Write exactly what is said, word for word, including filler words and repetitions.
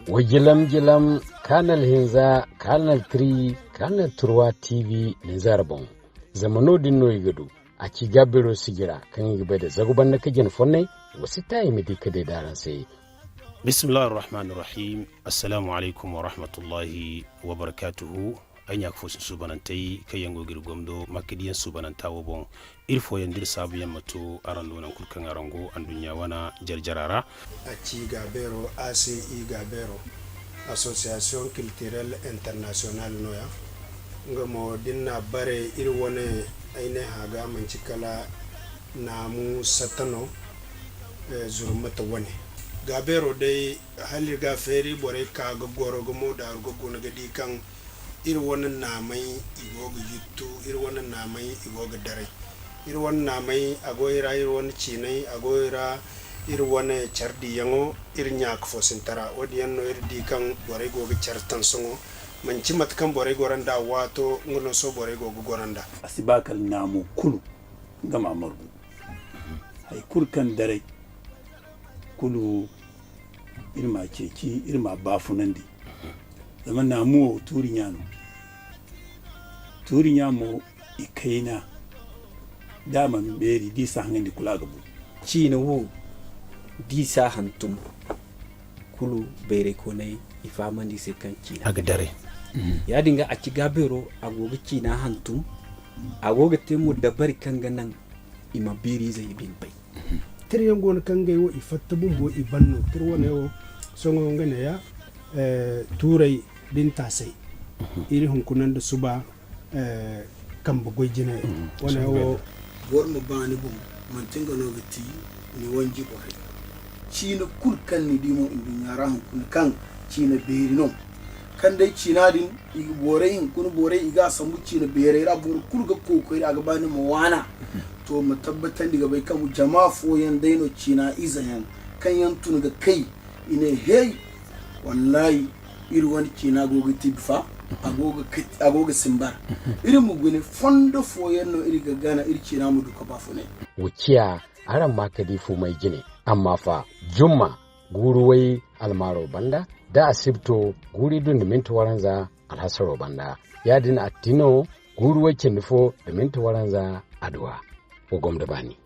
Wa jilam jilam, Kanal hinza, Kanal three, Kanal trois T V ninza ra boŋ. Zama noodin no i ga du a ci gaabiro sijira kaŋ i ga bay da zagu banda ka jina fonnay. Wa si ta i ma di ka day da araŋ se. Bismillahir rahmanir rahim. Assalamu alaikum wa rahmatullahi wa barakatuhu. Ay ɲa ka fo sin suubanantey kaŋ yaŋ go ga iri gomdo makkadiyaŋ suubananta wo boŋ. Iri fooyaŋ da iri saabuyaŋ ma to araŋ do nangu kulu kaŋ araŋ go anduɲɲa wane jarjara ra. A ci gaabeero, A C I gaabeero, Association Culturelle Internationale nooya. Nga mo da ni n'a bare iri wane, ay ne hã ga manci kala naamu satta no, eh, zurmata wane. Gaabeero day, hala iri ga a feeri borey ka ga goro ga mo daaru ga guna ga di kaŋ iri wane naamey i go ga yuttu, iri wane naamey i go ga daray. Iri wane naamey a go i ra, iri wane ciinay a go i ra, iri wane care diyaŋo, iri ɲa ka fo sintara. Wo-din yaŋ no iri di kaŋ borey go ga care taŋ sohõ. Manci mate kaŋ borey goro nd'a waato, nga no sohõ borey go ga goro nd'a. A si ba kala naamo kulu nga ma margu. Hay kulu kaŋ daray kulu, iri m'a ceeci, iri m'a baafunandi. Zama naamu wo tuuri ɲa no. Tuuri ɲa mo, i kayna, da a mana beeri, da i si a haŋandi, kulu a ga bu. Ciina wo, da i si a hantum, kulu bayraykooney i fahamandi i se kaŋ ciina a ga daray. Yaadin ga, a ci gaabeero, a go ga ciina hantum, a go ga te mo dabari kaŋ ga naŋ i ma beeri izey i bine bay. Tirayaŋ go no kaŋ ngey wo i fatta bumbo i ban no. Tira wane wo, sohõ nga neeya, eh, tuuray da ni taasay. Iri hunkuna nda suba, eh, kambe goy jine. Wane wo. Boro ma ba ni boŋ, manti nga no ga ti ni wanji borey. Ciina kulu kaŋ ni di mo nduɲɲa ra hunkuna kaŋ ciina beeri no. Kaŋ day ciina din, i ga borey, hunkuna borey, i ga a sambu ciina beerey ra, boro kulu ga kookari a ga ba ni ma waana. To, ma tabbatandi ga bay kaŋ jama fooyaŋ day no ciina ize yaŋ, kaŋ yaŋ tun ga kay, i ne, hey, wallahi, iri wane ciina go ga tibi fa, a go ga kati, a go ga simbar. Iri ma gune fondo fooyaŋ no iri ga gana, iri ciina ma du ka baafunay. Wa ciya araŋ ma ka di fumay jine, amma fa, jumma, guuru way almaaro banda, da asibto guuru iddu nda minti waranza alhasaro banda. Yaadin attino guuru way cindi fo nda minti waranza adduwa. Wa gomda baani.